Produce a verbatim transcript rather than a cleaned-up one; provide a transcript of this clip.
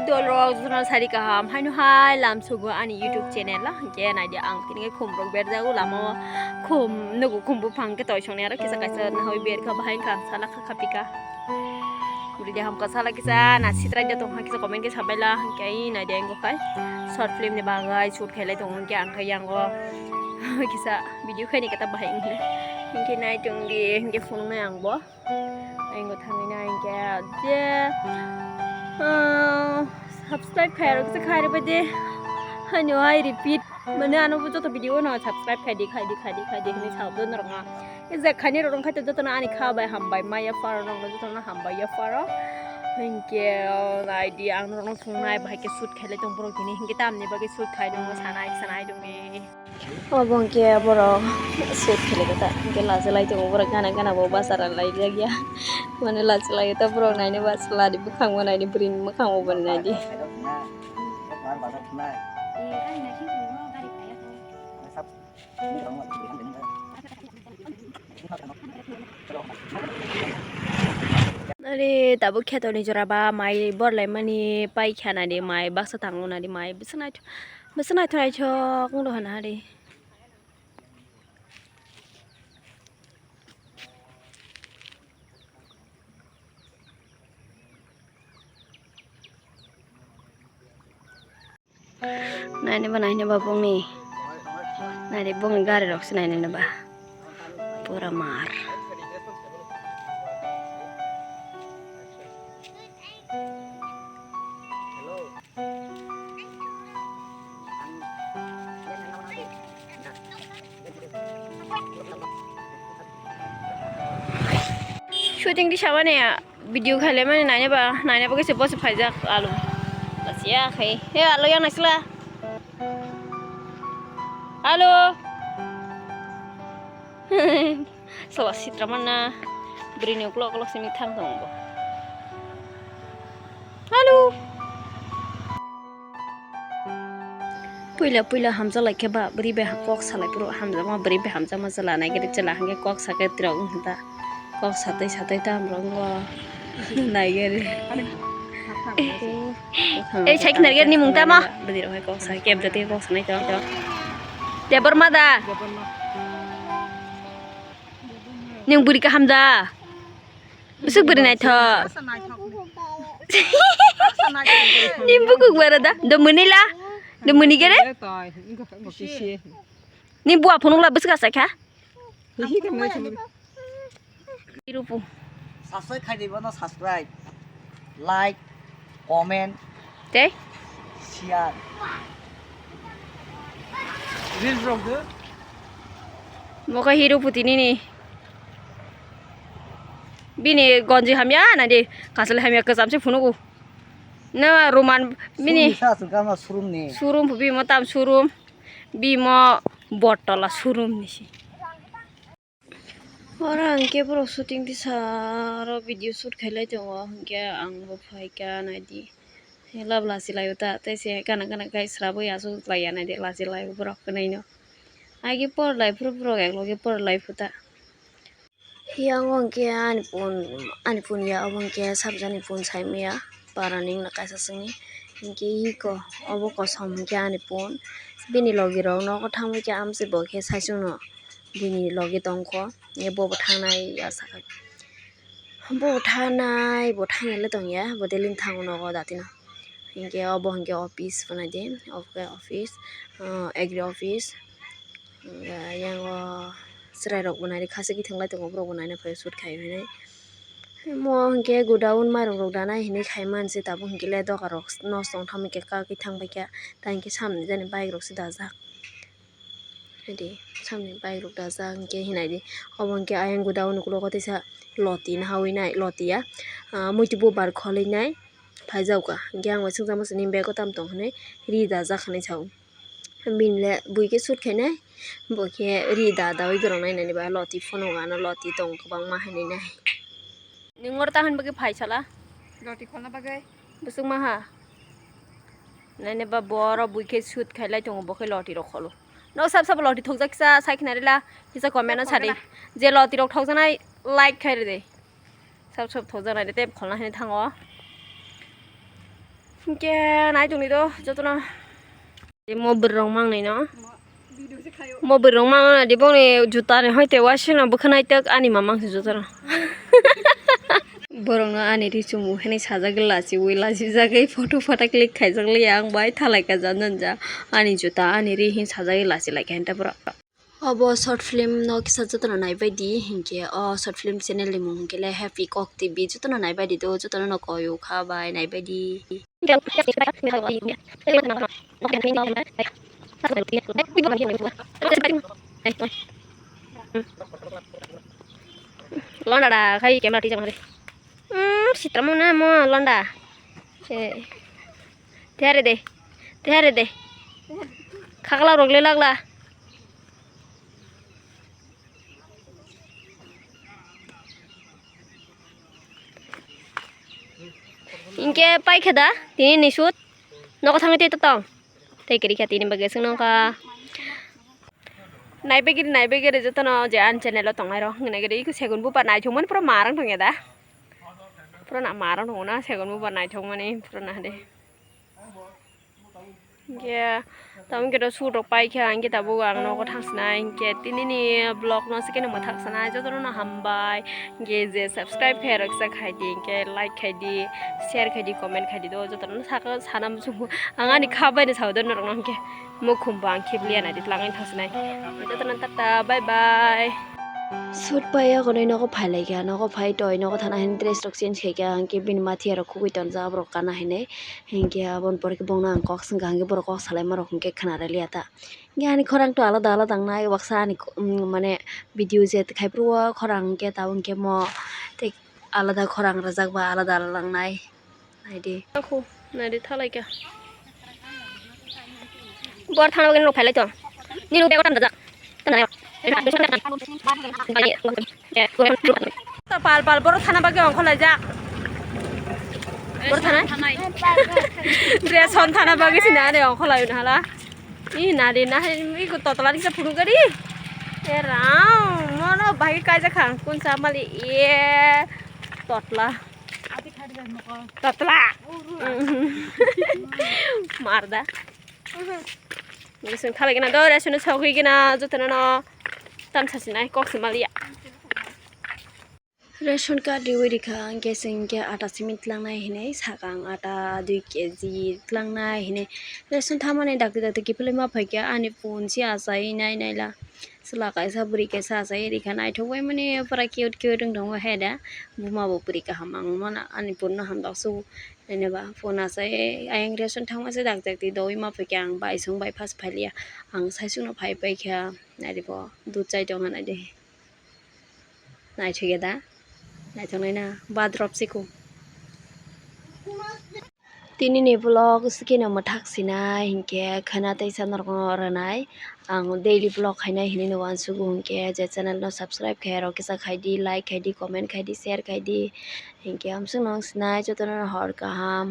Tolrok jotono sari kaham, haino hai lam sugo ani YouTube channel o, hwnkhe naidi ang tini khe khum rok berjago lama o, khum nugo khum buphang khe toisong ni aro kisa kaisa nahoi berkha bahai wngkha ang sala kha khapikha. Bwrwi de hamkha sala kisa na sitrai de tongkha kisa comment khe sabaila hwnkhe ai naidi ang khai short film ni bagwi shoot khailai tongo hwnkhe ang khai yango kisa video khaini kata bahai wngkhe hwnkhe nai tongdi hwnkhe phunuknai ang bo. Aingo thangwi na hinkhe je, ah, subscribe khai rok se khai rok de. Haino ai repeat mane ano bo joto video no subscribe khai di, khai di, khai di, khai di hinwi sa do norok ma. E je khani rok khai to joto no ani kha bai ham bai maya faro no joto no ham bai ya faro. Hinkhe, oh, ai di ang norok no phunuknai bahai khe shoot khai lai tong borok tini hinkhe tamni bagwi shoot khai tong sanai sanai tong di. Obo hwnkhe borok shoot khailaikha ta, hwnkhe lachilai tongo borok gana gana bo bachara laijak ya, mane lachilai ta borok nainwi bachalaini bwkhango nainwi bwrwini mwkhango bo naidi. Are tabuk kheto ni jora ba mai bor lai mani paikha nadi mai baksa tango nadi mai bwswk naithok bwswk naithok naithok wngdo hana ari. Nainwi ba, nainwi ba bongni, nainwi bongni gari rok se nainwi ba pura mar. Shooting di sabani video khaile mani naina ba naina ba kisa bosi phaijak alu. Basiya khai. He alu yang naisla. Alu. Sala sitra mana brini uklok uklok simi thang thang bo. Alu. Puila puila hamjak lai khe ba bwrwi bai kok salai phuru hamjakma bwrwi bai hamjakma chwla nai khe chwla hwnkhe kok sakhe tirok wngkha ta kok satwi satwi ta hamrok wngo nai khe. Ei sai khna ni mung tamo bwrwi rok hai kok sakhe kebjatwi kok sanai to. Debor ma da. Nwng bwrwi kaham da. Bwswk bwrwi naithok. Ni bukuk bara da. Do mwnwi la. Do mwnwi gere. Ni bua phunuk la bwswk asai kha. Rupu. Subscribe khai di bono subscribe. Like, comment, tei share. Reels rok de. Moka hero puti nini. Bini gonji hamya nadi kasali hamya kwcham se phunugo. Na roman bini. Surumni sa chwngkha ma surumni. Surum bimo tam surum. Bimo bottola surum nisi. Oro hwnkhe borok shooting tisa oro video shoot khailai tongo hwnkhe ang bo phaikha naidi. Lab lachi laio ta tei se gana gana khe srabwi aswk laiya naidi lachi laio borok kwnaino. Agi por lai phuru borok eklogi por lai phuta. Yang hwnkhe ani phone ani phone ya obo hwnkhe sabjani phone saimaya para ni wngna kaisa simi hwnkhe iko obo kosom hwnkhe ani phone bini logi rok nogo thangbai khe amsai bo khe saichung no. Bini logi tongkho, hwnkhe bobo thangnai asakha. Bobo thangnai, bo thangya le tongya, bo daily thango nogo datino. Hwnkhe obo hwnkhe office phano di, obo khe office, ah, agri office. Hwnkhe yang o chwrai rok bo nai di, khasik khe thwng lai tongo, borok bo naina phai shoot khai hinwi. Omo hwnkhe godown mairung rok danai hinwi khai manse, tabuk hwnkhe le doga rok nosto wng thangbai kha, kagwi thangbai kha, tei hwnkhe samni jani bike rok se dajak. Naidi, samni bike rok dajak hwnkhe hinai di. Obo hwnkhe ayang godown ukologo teisa loti nahawi nai, loti ya, ah, muitu bubar kholi nai phaijak kha. Hwnkhe ang bai swngjak masa ni bag o tamo tong hinwi ri dajak hinwi sa o. Bini le bui khe shoot khainai, bo khe ri da dawi borok nainani ba loti phunuk ano loti tong kwbangma hinwi nai. Nwng oro ta hwn bagwi phai sala? Loti kholna bagwi. Bwswk maha. Naina ba boro bui khe shoot khai lai tongo, bo khe loti rok kholo. No sab sab loti thokjak kisa sai khna rila, kisa comment o sadi. Je loti rok thokjaknai like khai ridi. Sab sab thokjaknai de tei kholna hinwi thango. Hinkhe nai tongdi do jotono. Mo bwrwrok mangnai no. Mo bwrwrok mangnai di bongni juta ni hoite wasing no bwkha naitok ani mamang se jotono. Borok no ani ri chumu hinwi sajagwi lachiwi lachijagwi photo photo click khaijak liya ang bai thalai ka jan jan ja ani juta ani ri hin sajagwi lachi lai kha hinta borok. Obo short film no kisa jotono naibaidi hinkhe o short film channel ni mung hinkhe le Happy Kok T V, jotono naibaidi do, jotono no koyok kha bai naibaidi. Londa da khai camera twijak nang de. Hmm, sitra mo na mo londa. Eh. Tiyari de. Tiyari de. Khakla rok le lagla. Hinkhe paikha da tini ni shoot. Nogo thangwi tei tong. Tei kwrwi kha tini bagwi aswk nokha. Naibe giri, naibe giri jotono je ani channel o tongnai rok hwnwi nai giri, iko segun buphar naithokmani pura marang tongya da. Pura na marang tongo na segun buphar naithokmani pura na de. Hinkhe tamo hinkhe to shoot rok paikha, hinkhe tabuk ang nogo thangsinai, hinkhe tinini vlog no se khe no mwthak sanai, jotono no hambai, hinkhe je subscribe khe rok sa khaidi, hinkhe like khaidi, share khaidi, comment khaidi do, jotono no sakha sana muchungo ang ani kha bai no sao do norok no hinkhe. Mukhum bo ang khibliya naidi, twlangwi thangsinai. Jotono tata, bye bye. Shoot pai yago nai nogo phailaikha, nogo phai toi nogo thana hinwi dress rok change khaikha, hinkhe bini mathiya rok khugui tonjak aborok kana hinwi. Hinkhe aboni pore khe bongno ang kok swngkha, hinkhe borok kok salaima rok hinkhe khna rwliya ta. Hinkhe ani khorang to alada alada wngnai, baksa ani, um, mane video je khai phuru o khorang hinkhe tabuk hinkhe mo tei alada khorang rwjak ba alada alada wngnai. Naidi. Akhu, naidi thalaikha. Bor thana bagwi nung phailai to. Nini bego tam dajak. Pal pal boro thana bagwi ongkholaijak. Boro thana? Ration thana bagwi sina ani ongkholaio na hala. I nadi na hai, i totla ni kisa phunuk gari. E ram, mono bahai kaijak kha, kun sa mali, e totla. Totla. Marda. Ration thalai gana do, ration sogwi gana, jotono no tam sasinai, kok se maliya. Ration card riwi rikha, hinkhe chwng hinkhe ata simi tlangnai hinwi sakha ang, ata dui kg tlangnai hinwi. Ration thamani dakti dakti kiphilwi ma phaikha, ani phone se achai nai naila. Chwla kaisa bwrwi kaisa achai rikha, naithok bai mani pura cute cute wng tongo he da. Buma bo bwrwi kaham, ang mano ani phone no hamjak sugo. Naiba phone achai ayang ration thangma se dakti dakti dogwi ma phaikha, ang bai song bai fast phailiya. Ang saichung no phai paikha, naidi bo dud chai tongkha naidi. Naithokya da? Naithoknai na? Ba drop siko. Tini ni vlog sikino mwthak sinai hinkhe khwna teisa norokno rwnai. Ang daily vlog khainai hinwi no uansugo hinkhe je channel no subscribe khairok kisa khaidi, like khaidi, comment khaidi, share khaidi. Hinkhe amswk nang sinai jotono hor kaham.